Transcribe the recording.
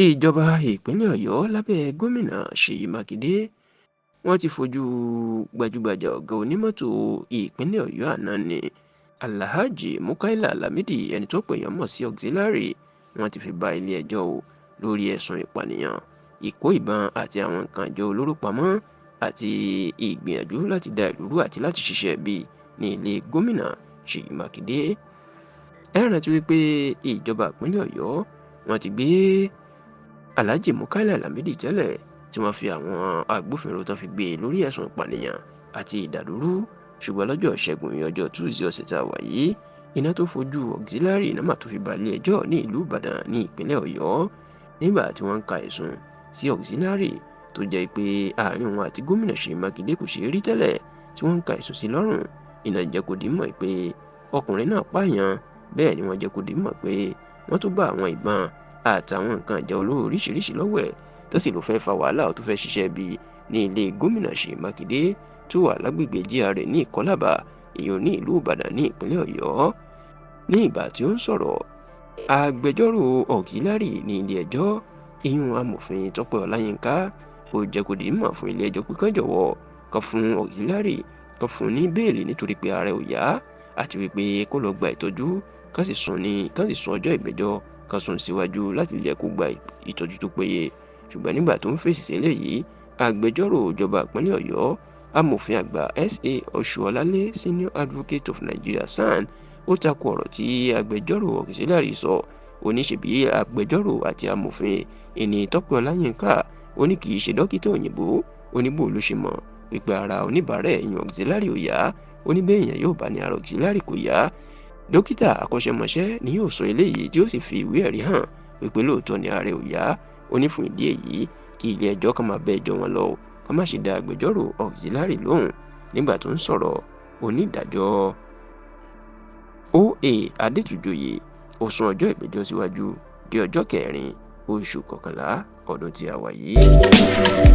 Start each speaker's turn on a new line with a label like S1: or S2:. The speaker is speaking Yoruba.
S1: Ìjọba ìpínlẹ̀ Ọ̀yọ́ lábẹ́ gómìnà Ṣèyí Mákindé, wọ́n ti fojú gbajúgbajà ọ̀gá onímọ́tò ìpínlẹ̀ Ọ̀yọ́ àná ní Alhaji Mukaila Lamidi, ẹni tó pè yàn mọ̀ sí Auxillary, wọ́n ti fi ba ilé-ẹjọ́ o lórí ẹ̀sùn ìpànìyàn, ìkó ìbọn àti àwọn nǹkan ìjà olóró pamọ́ àti ìgbìyànjú láti da ìlú rú àti láti ṣiṣẹ́ ibi ní ilé gómìnà Ṣèyí Mákindé. Ẹ rántí wípé ìjọba ìpínlẹ̀ Ọ̀yọ́ wọ́n ti gbé Alhaji Mukaila Lamidi tẹ́lẹ̀, tí wọ́n fi àwọn agbófinró tán fi gbé e lórí ẹ̀sùn ìpànìyàn àti ìdàlúrú. Ṣùgbọ́n lọ́jọ́ Ìṣẹ́gun, ìyẹn ọjọ́ Tuesday ọ̀sẹ̀ tá a wà yìí, iná tó fojú Auxillary náà mà tó fi ba ilé-ẹjọ́ ní ìlú Ìbàdàn ní ìpínlẹ̀ Ọ̀yọ́ nígbà tí wọ́n ń ka ẹ̀sùn sí Auxillary, tó jẹ́ pé àárín òun àti gómìnà Ṣèyí Mákindé kò ṣeé rí tẹ́lẹ̀, tí wọ́n ń ka ẹ̀sùn sí lọ́rùn. Iná jẹ́ kó di mọ̀ pé ọkùnrin náà pààyàn. Bẹ́ẹ̀ ni wọ́n jẹ́ kó di mọ̀ pé wọ́n tún bá àwọn ìbọn àtàwọn nǹkan ìjà olóró oríṣiríṣi lọ́wọ́ ẹ̀, tó sì ló fẹ́ fa wàhálà, tó fẹ́ ṣiṣẹ́ bí ní ilé gómìnà Ṣèyí Mákindé tó wà lágbègbè GRA ní Ìkọ́làbà, èèyàn ní ìlú Ìbàdàn ní ìpínlẹ̀ Ọ̀yọ́. Ní ìgbà tí ó ń sọ̀rọ̀, agbẹjọ́rò Auxillary ní ilé ẹjọ́, ìyún amòfin Tọ́pẹ́ Ọláyínká, ó jẹ́ kó di mọ̀ fún ilé ẹjọ́ pé kán jọ̀wọ́ kán fún Auxillary, kán fún ní bẹ́ẹ̀lì nítorí pé ara ẹ̀ ò yá, àti wípé kó lọ gba ìtọ́jú, kán sì sún ọjọ́ ìgbẹ́jọ́, kán sún síwájú láti lè kó gba ìtọ́jú tó péye. Ṣùgbọ́n nígbà tó ń fèsì sí eléyìí, agbẹjọ́rò ìjọba ìpínlẹ̀ Ọ̀yọ́, amòfin àgbà S.A. Ọ̀ṣùọ̀lálé, Senior Advocate of Nigeria, SAN, ó takò ọ̀rọ̀ tí agbẹjọ́rò Auxillary sọ. Ó ní ṣebí agbẹjọ́rò àti amòfin ìní Tọ́pẹ́ Ọláyínká, ó ní kì í ṣe dókítà òyìnbó. Ó ní bó ló ṣe mọ̀ wípé ara oníbàárà ẹ̀yìn Auxillary ò yá? Ó ní bẹ́ẹ̀ èèyàn yóò bá ní ara Auxillary kò yá, dókítà akọ́ṣẹ́mọṣẹ́ ni yóò sọ eléyìí, tí ó sì fi ìwé ẹ̀rí hàn wípé lóòótọ́ ni ara ẹ̀ ò yá. Ó ní fún ìdí èyí, kí ilé ẹjọ́ kan máa bẹ ẹjọ́ wọn lọ, ká má ṣe dá agbẹjọ́rò Auxillary lóhùn. Nígbà tó ń sọ̀rọ̀, onídàájọ́ O.A. Adétúnjọyè ó sún ọjọ́ ìgbẹ́jọ́ síwájú di ọjọ́ 4 oṣù kọkànlá ọdún tí a wà yìí.